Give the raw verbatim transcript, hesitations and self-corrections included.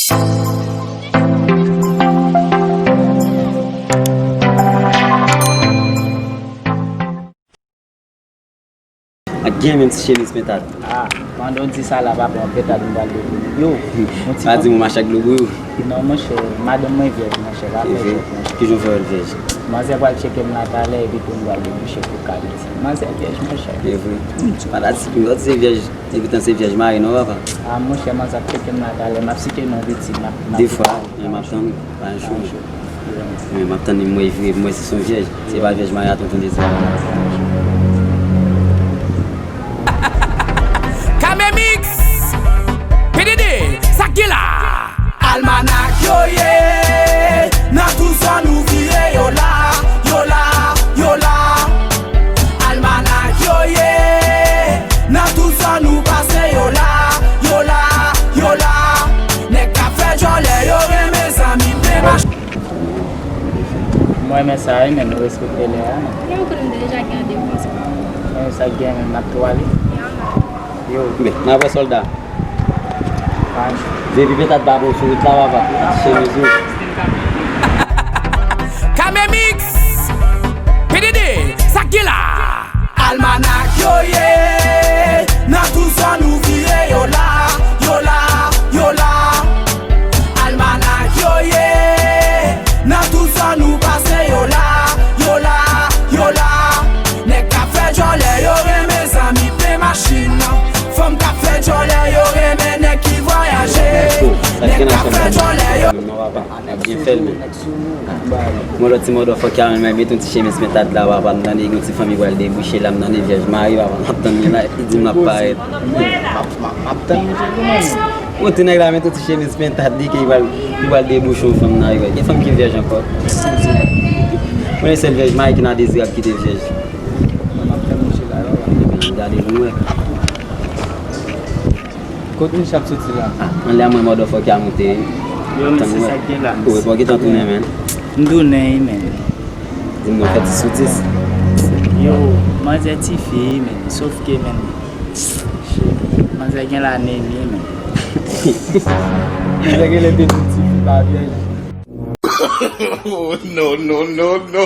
Ak gen menm ti chemiz pentad. Ah, pandan w di sa la, papa, yon pentad m pral depoze. Yo, yon ti... Pa di m ou mache ak dlo bouyi. Non, monchè, madanm mwen vyèj, monchè, pa fè jwèt, monchè. Ki jan w fè wè l vyèj? Manzè pral tcheke m la talè, epi pou m pral debouche pou Kaliti. Manzè vyèj, monchè. E vre. Ti patatik, lòt se vyèj, epi tan se vyèj mari, non, papa? Ah, monchè, manzè ap tcheke m la talè, m ap site non pitit, m ap, m ap... De fwa, men m ap tann ou, pa yon chou. Men m ap tann li, m wè vre, m wè si se yon vyèj. Se pa vyèj mari a tonton Dezi. Kame Mix, P D D, sa k gen la? Almanak yo ye, nan tout zòn ou vire yo la, yo la, yo la. Almanak yo ye, nan tout zòn ou pase yo la, yo la, yo la. Nèg k ap fè djòlè yo renmen zanmi m te mache. Mwen renmen sa wi, men nou respekte lè a, men. Mwen konn m te deja gen randevou ansanm. Men sa gen, men n ap tou ale. Ya, man. Yo. Men, n ap wè sòlda. Vye pipe tat babon sou wout la, papa. Chemiz ou. Kame Mix, P D D, sa k gen la? Almanak yo ye, nan tout zòn ou vire yo la, yo la, yo la. Almanak yo ye, nan tout zòn ou pase yo la, yo la, yo la. Nèg k ap fè djòlè yo renmen zanmi pen machin nan. Fanm k ap fè djòlè yo renmen nèg ki vwayaje. Nèg k ap fè djòlè yo... Ap byen fè l, men. Mwen lòt ti mòdòfòkè a, men met yon ti chemiz pentad la, papa, m tande gen yon ti fanmi pral debouche la, m tande vyèj mari, papa, m ap tann li la, li di m l ap parèt. M ap tann misye tou, men. Yon ti nèg la met yon ti chemiz pentad li, ke li pral, li pral debouche yon fanm nan, gen fanm ki vyèj ankò. Mwen, sèl vyèj mari ki nan dezirab ki te vyèj. Mwen, m ap tann misye la, papa. Ebyen, gade pou m wè. Kot misye ap soti la? Ah, anlè a mwen mòdòfòkè a moute. Yo, men se sa k gen la, misye. Ou pa gentan tounen, men. M tounen wi, men. Di m non, fè ti sou dis. Yo, manzè tifi, men. Sòf ke, men, manzè gen lanemi, men. Manzè gen lè te di tifi pa vyèj. Oh, no, no, no, no.